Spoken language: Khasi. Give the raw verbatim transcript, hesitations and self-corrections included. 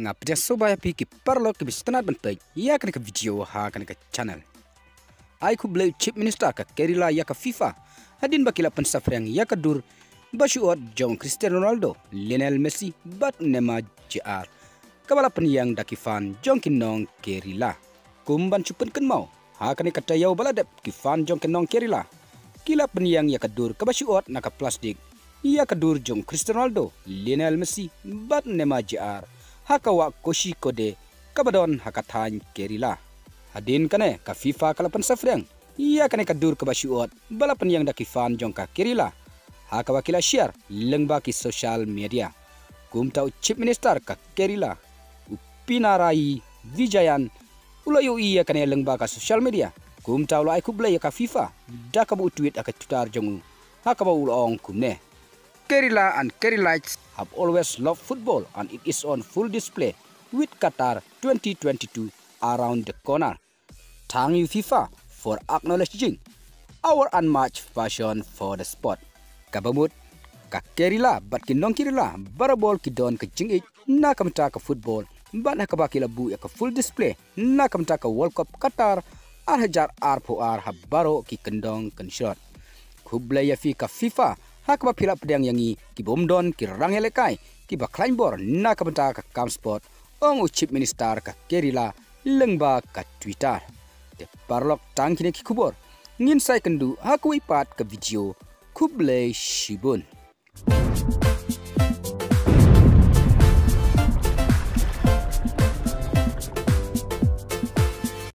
Nga pdiang sngewbha ïa phi ki paralok kiba sngewtynnat ban peit ïa kane ka video ha kane ka channel. Ai khublei u Chief Minister ka Kerala ïa ka FIFA hadien ba ki la pynsaphriang ïa ka dur ba shu ot jong Cristiano Ronaldo, Lionel Messi bad Neymar Junior, kaba la pynïeng da ki fan jong ki nong Kerala. Kum ban shu pynkynmaw, ha kane ka taïew ba la dep, ki fan jong ki nong Kerala ki la pynïeng ïa ka dur kaba shu ot na ka plastik ïa ka dur jong Cristiano Ronaldo, Lionel Messi bad Neymar Junior ha ka wah Kozhikode kaba don ha ka thaiñ Kerala. Hadien kane ka FIFA ka la pynsaphriang ïa kane ka dur kaba shu ot ba la pynïeng da ki fan jong ka Kerala, ha kaba ki la share lyngba ki social media. Kumta u Chief Minister ka Kerala, u Pinarayi Vijayan, u la ïohi ïa kane lyngba ka social media. Kumta u la ai khublei ïa ka FIFA da kaba u tweet ha ka Twitter jong u, ha kaba u la ong kumne: Kerala and Keralites have always loved football and it is on full display with Qatar twenty twenty-two around the corner. Thank you FIFA for acknowledging our unmatched passion for the sport. Kaba mut, ka Kerala bad ki nong Kerala barabor ki don ka jingïeit na ka bynta ka football bad ha kaba ki la buh ïa ka full display na ka bynta ka World Cup Qatar ar hajar arphew ar ha baroh ki kyndong kynshlur. Khublei ïa phi ka FIFA ha kaba phi la pdiang ïa ngi ki bym don ki rangïalehkai kiba khlaiñ bor na ka bynta ka kam sport, ong u Chief Minister ka Kerala lyngba ka Twitter. Te paralok, tang kine ki khubor, ngin sa ïakynduh ha kawei pat ka video. Khublei shibun.